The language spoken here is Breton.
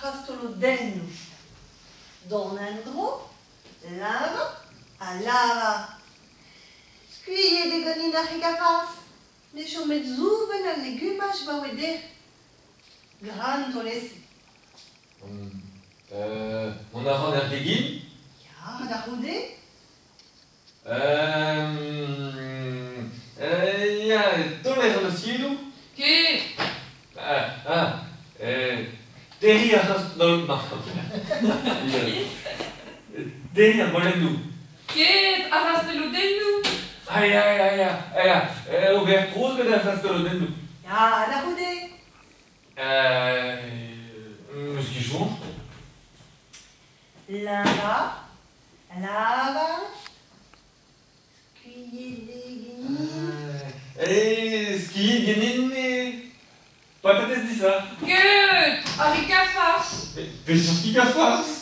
Rastolodennoù. Dont en-dro, leñvañ ha lavañ. Skuilhet eo ganin ar c'hig-ha-farz. Ne chom met soubenn al legumaj 'baoe dec'h. Gra an taol-esae. Mont a ran er gegin? Ya, da c'houde? Ya, taoler an ostilhoù. Ket. Ah, terriñ a ra ma. Terriñ ar molennoù. Ket ar rastelodennoù. Ah ya, ya, ya, ya, ober trouz gant ar rastelodennoù. Ya, da c'houde? Meus ket soñj. Lava, lava, skuilhet eo ganin. Skuilhet ganin patatez disa. Ket, ar rikafars. Peseurt kig-ha-farz?